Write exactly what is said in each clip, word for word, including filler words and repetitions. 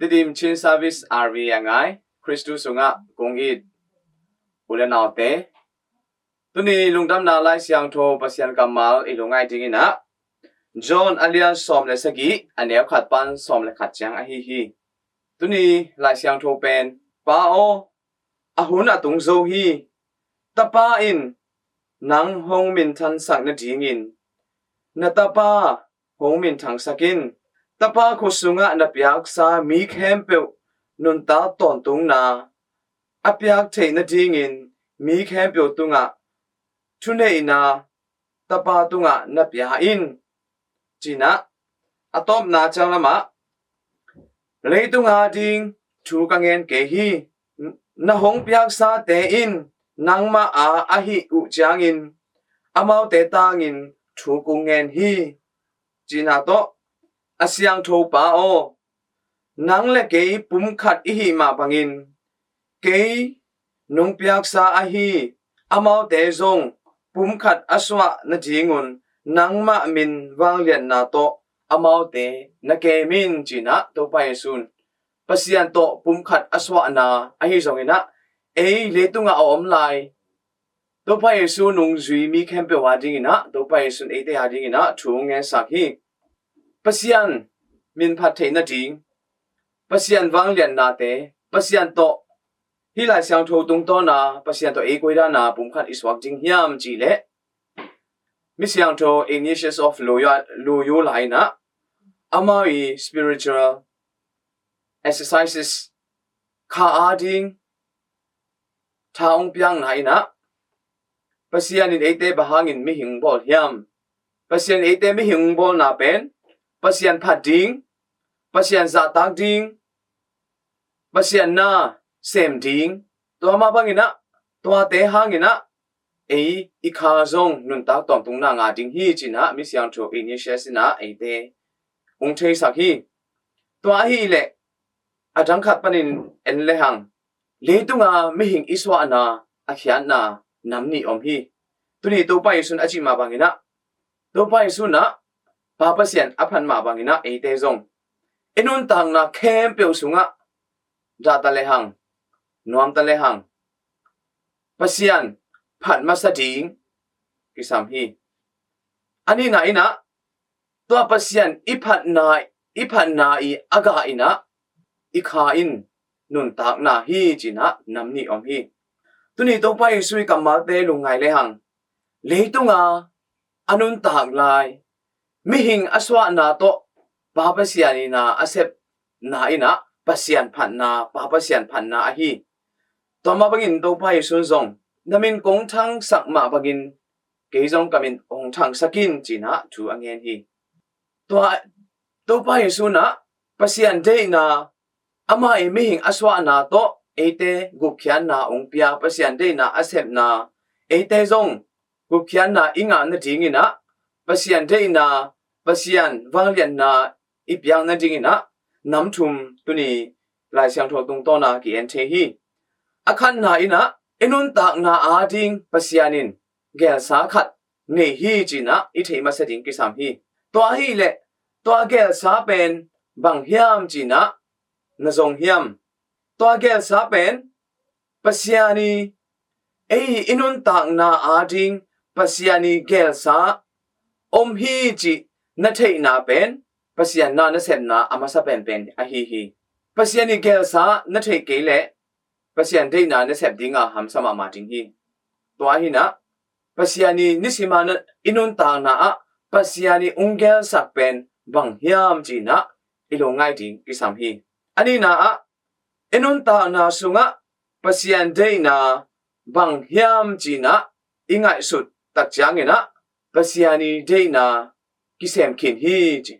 Tedim Chin Service R V a ngai, Khristu sungah kong it u le naute, tuni lungdamna Lai Siangtho Pasian kammal i lungngai dingin ah John a lian sawm le sagih, a neu khat pan sawm le khat ciang ahi hi. Tuni Lai Siangtho pen, Pa aw, a hun a tung zo hi. Tapa in nang hong minthansak nadingin na Tapa hong minthangsak in. Tapa khut sungah na piaksa mi khempeuh nuntak tawntungna a piak theih nadingin mi khempeuh tungah thuneihna Tapa tungah na pia in, ci-in ah, a tawpna ciang lamah, leitung ading thu ka ngen kei hi. Na hong piaksate in nangmah a ahih uh ciangin amaute tangin thu kong ngen hi, cihna tawh, a siangtho Pa aw, nang le kei pumkhat i hih mah bangin kei nong piaksa ahi amaute zong pumkhat a suah nadingun nangmah min vangliatna tawh amaute na kem in, ci-in ah Topa Jesuh in Pasian tawh pumkhat a suahna ahi zongin ah, ei leitungah a om lai Topa Jesuh nungzui mi khempeuh adingin ah, Topa Jesuh in eite adingin ah thu ngensak hi. Pasian min phat theih nading, Pasian vangliatnate, Pasian tawh hih Lai Siangtho tungtawna Pasian tawh ei koi dana pumkhat i suak ding hiam cih leh, mi siangtho Ignatius of Loyola, Loyola in ah, amau i spiritual exercises kha ading tha hong piakna in ah, Pasian in eite bang hangin mihing bawl hiam? Pasian in eite mihing bawlna pen Pasian phat ding, Pasian zahtak ding, Pasian na sem ding, tua mah bangin ah, tuate hangin ah ei i kha zong nuntak tawntungna ngah ding hi, ci-in ah mi siangtho Ignatius in ah eite hong theisak hi. Tua ahih leh a dang khat panin en lehang, leitunga mihing i suahna a khiatna nam nih om hi. Tuni Topa Jesuh in a cih mah bangin ah, Topa Jesuh in ah Pa Pasian a phat mah bangin ah eite zong i nuntakna khempeuh sungah dah ta lehang, nuam ta lehang, Pasian phat masa ding kisam hi. A nihna in ah, tua Pasian i phatna, i phatna i a gah in ah i kha in nuntakna hi, ci-in ah nam nih om hi. Tuni Topa Jesuh i kammalte lungngai lehang, leitunga a nuntak lai mihing a suahna tawh Pa Pasian in ah a sepna in ah Pasian phatna, Pa Pasian phatna ahi. Tua mah bangin Topa Jesuh in zong, na min kong thangsak mah bangin kei zong ka min hong thangsak in, ci-in ah thu a ngen hi. Tua Topa Jesuh in ah Pasian deihna, amah i mihing a suahna tawh eite gupkhiatna hong pia, Pasian deihna a sepna, eite zong gupkhiatna i ngah nadingin ah, Pasian deihna, Pasian vangliatna i piak nadingin ah, nam thum tuni Lai Siangtho tungtawna ki-en thei hi. A khatna in ah, i nuntakna ading Pasian in gelsa khat nei hi, ci-in ah i theih masa ding kisam hi. Tua ahih leh, tua gelsa pen bang hiam, ci-in ah na zong hiam? Tua gelsa pen Pasian i, ei i nuntakna ading Pasian i gelsa om hi cih na theihna pen Pasian na na sepna a masa penpen ahi hi. Pasian i gelsa na theih kei leh Pasian deihna na sep dinga hamsa mahmah ding hi. Tua hi-in ah, Pasian i nisim a na, i nuntakna ah Pasian i hong gelsak pen bang hiam, ci-in ah i lungngai ding kisam hi. A nihna ah, i nuntakna sungah Pasian deihna bang hiam, ci-in ah i ngaihsut tak ciangin ah, Pasian i deihna kisem khin hi, ci.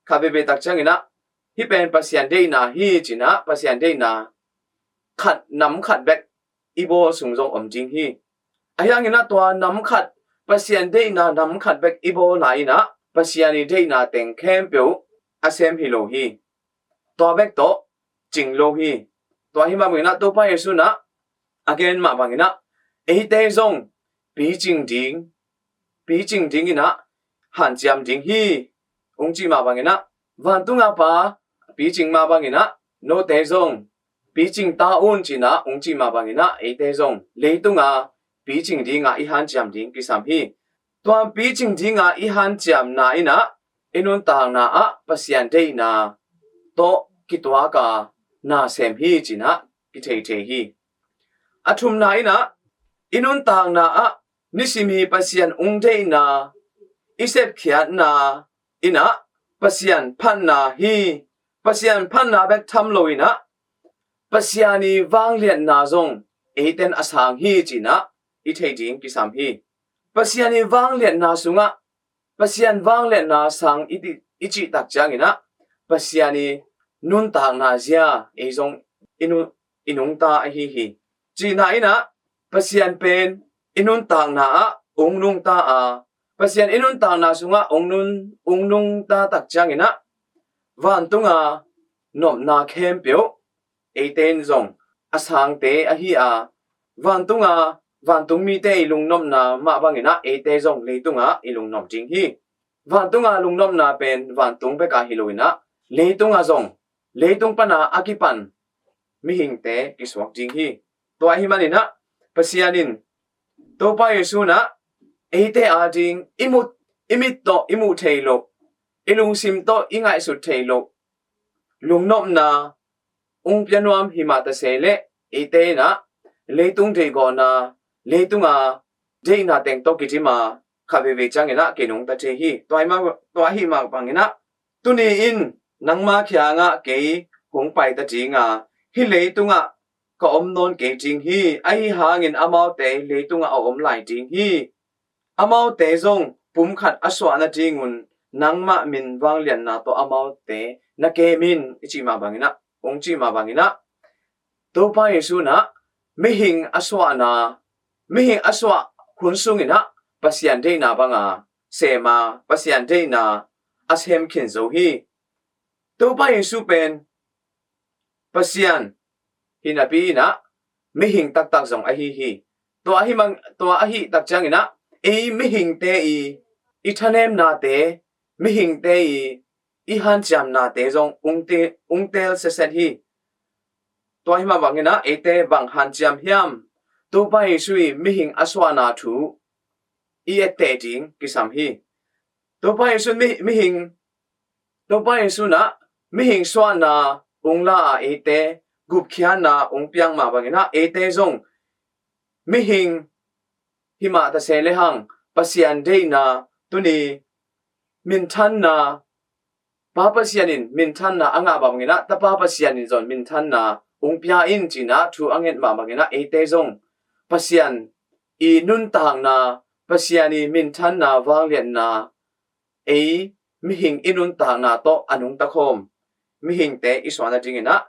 Khat veivei tak ciangin ah, hih pen Pasian deihna hi, ci-in ah Pasian deihna khat, nam khat bek i bawl sung zong om ding hi. Ahi hangin ah tua nam khat, Pasian deihna nam khat bek i bawlna in ah, Pasian i deihna teng khempeuh a sem hi lo hi. Tua bek tawh cing lo hi. Tua hi mah bangin ah Topa Jesuh in ah a gen mah bangin ah, eite zong picing ding, picing dingin ah hanciam ding hi, hong cih mah bangin ah, vantunga Pa picing mah bangin ah note zong picing ta un, ci-in ah hong cih mah bangin ah eite zong leitung a picing ding a i hanciam ding kisam hi. Tua picing ding a i hanciamna in ah i nuntakna ah Pasian deihna tawh kituak a nasem hi, ci-in ah kithei thei hi. A thumna in ah i nuntakna ah nisim i Pasian hong deihna i sepkhiatna in ah Pasian phatna hi. Pasian phatna bek tham lo in ah Pasian i vangliatna zong eiten a sang hi, ci-in ah i thei ding kisam hi. Pasian i vangliatna sungah, Pasian vangliatna sang i ti, i cih tak ciangin ah Pasian i nuntakna zia ei zong i nu, i nungta ahi hi. Cihna in ah Pasian pen i nuntakna ah hong nungta a, Pasian i nuntakna sungah hong nun, hong nungta tak ciangin ah vantung a nopna khempeuh eite in zong a sangte ahi a, vantung a, vantung mite i lungnopna mah bangin ah eite zong leitung ah i lungnop ding hi. Vantung a lungnopna pen vantung bek a hi lo in ah leitung a zong, leitung pan a a kipan mihingte kisuak ding hi. Tua ahih manin ah Pasian in, Topa Jesu in ah eite ading i mut, i mit tawh i muh thei loh, i lungsim tawh i ngaihsut thei loh lungnopna hong pia nuam hi mah ta se leh, eite in ah leitung deihgawhna, leitung a deihna teng tawh kidim a, khat veivei ciangin ah kinungta thei hi. Tua ahih mah, tua ahih mah bangin ah tuni in nangma kiangah kei hong pai ta ding a, hih leitung ah ka om nawn kei ding hi. Ahi hangin amaute leitung ah a om lai ding hi. Amaute zong pumkhat a suah nadingun nangmah min vangliatna tawh amaute na kem in, i cih mah bangin ah, hong cih mah bangin ah Topa Jesu in ah mihing a suahna, mihing a suah hun sungin ah Pasian deihna bang a sem a, Pasian deihna a sem khin zo hi. Topa Jesu pen Pasian hi napi in ah mihing taktak zong ahi hi. Tua ahi mang, tua ahi tak ciangin ah ei mihingte i, i thanemnate, mihingte i, i hanciamnate zong hong te, hong teel setset hi. Tua ahih mah bangin ah eite bang hanciam hiam? Topa Jesu i mihing a suahna thu i etteh ding kisam hi. Topa Jesu mi, mihing, Topa Jesu in ah mihing suahna hong la a, eite gupkhiatna hong piak mah bangin ah eite zong mihing hi mah ta se lehang Pasian deihna, tuni minthanna, Pa Pasian in minthanna a ngah bangin ah Tapa Pasian in zong minthanna hong pia in, ci-in ah thu a nget mah bangin ah eite zong Pasian i nuntakna, Pasian i minthanna vangliatna ei mihing i nuntakna tawh a nungta khawm mihingte i suah nadingin ah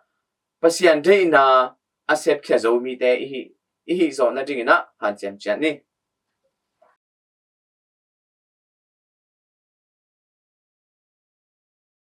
Pasian deihna a sepkhia zo mite i hih, i hih zawh nadingin ah hanciam ciat ni.